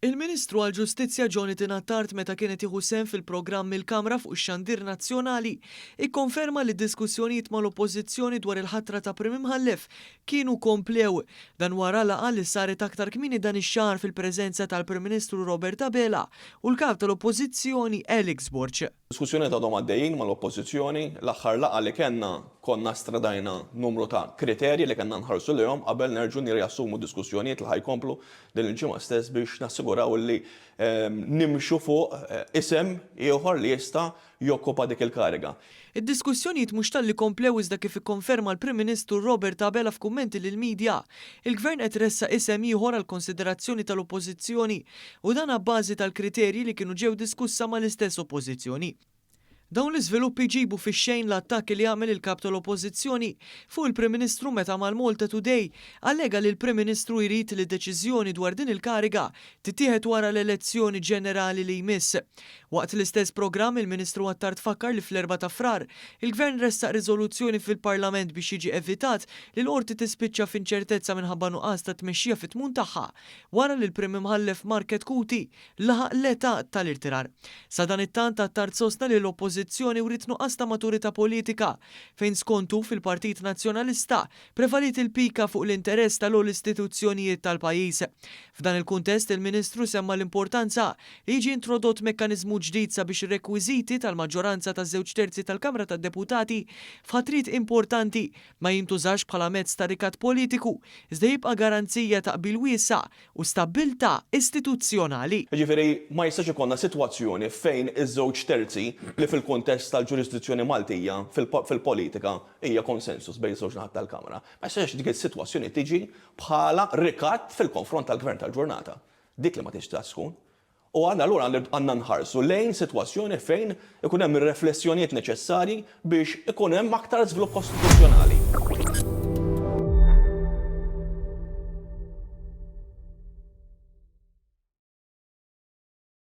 Il-Ministru għall-Ġustizzja Jonathan Attard meta kien qed jieħu sehem fil-programm Il-Kamra fuq ix-Xandir Nazzjonali ikkonferma li d-diskussjonijiet mal-Oppożizzjoni dwar il-ħatra ta' Prim Imħallef kienu komplew. Dan wara laqgħa li saret aktar kmieni dan ix-xahar fil-preżenza tal-Prim Ministru Robert Abela u l-Kap tal-Oppożizzjoni Alex Borg. Diskussjonijiet għadhom għaddejjin mal-Oppożizzjoni. L-aħħar laqgħa li kellna konna stradajna numru ta' kriterji li kellna nħarsu lejhom qabel nerġgħu nirriassumu d-diskussjonijiet li ħa jkomplu din il-ġimgħa stess biex nassiguraw li nimxu fuq isem ieħor li jista' jokkupa dik il-kariga. Id-diskussjonijiet mhux talli komplew iżda kif ikkonferma l-Prim Ministru Robert Abela f'kummenti lill-media, il-Gvern qed ressaq isem ieħor għall-konsiderazzjoni tal-Oppożizzjoni u dan abbażi tal-kriterji li kienu ġew diskussa mal-istess Oppożizzjoni. Dawn l-iżviluppi jġibu fix-xejn l-attakki li għamel il-Kap tal-Oppożizzjoni fuq il-Prim Ministru meta mal-Malta Today allega li l-Prim Ministru jrid li deċiżjoni dwar din il-kariga tittieħed wara l-elezzjoni ġenerali li jmiss. Waqt l-istess programm, il-Ministru Attard fakkar li fl-erbgħa ta' Frar, il-Gvern ressaq riżoluzzjoni fil-Parlament biex jiġi evitat li l-Qorti tispiċċa f'inċertezza minħabba nuqqas ta' tmexxija fit-tmun tagħha wara li l-Prim Imħallef Mark Chetcuti laħaq l-età tal-irtirar. Sadanittant, Attard sostna li l-Oppożizzjoni wriet nuqqas ta' maturità politika fejn skontu fil-Partit Nazzjonalista prevaliet il-pika fuq l-interess tal-ogħla istituzzjonijiet tal-pajjiż. F'dan il-kuntest, il-Ministru semma l-importanza li jiġi introdott mekkaniżmu ġdid sabiex ir-rekwiżiti tal-maġġoranza ta' żewġ terzi tal-Kamra tad-Deputati f'ħatriet importanti ma jintużax bħala mezz ta' rikatt politiku, iżda jibqa' garanzija ta' qbil wiesa' u stabbiltà istituzzjonali. Jiġifieri ma jistax ikollna sitwazzjoni fejn iż-żewġ terzi li fil-kuntest tal-ġurisdizzjoni Maltija fil-politika hija konsensus bejn iż-żewġ naħat tal-Kamra, ma jistax dik is-sitwazzjoni tiġi bħala rikatt fil-konfront tal-Gvern tal-ġurnata. Dik li ma tistax tkun. U għandna allura għandna nħarsu lejn sitwazzjoni fejn ikun hemm ir-reflessjonijiet neċessarji biex ikun hemm aktar żvilupp kostituzzjonali.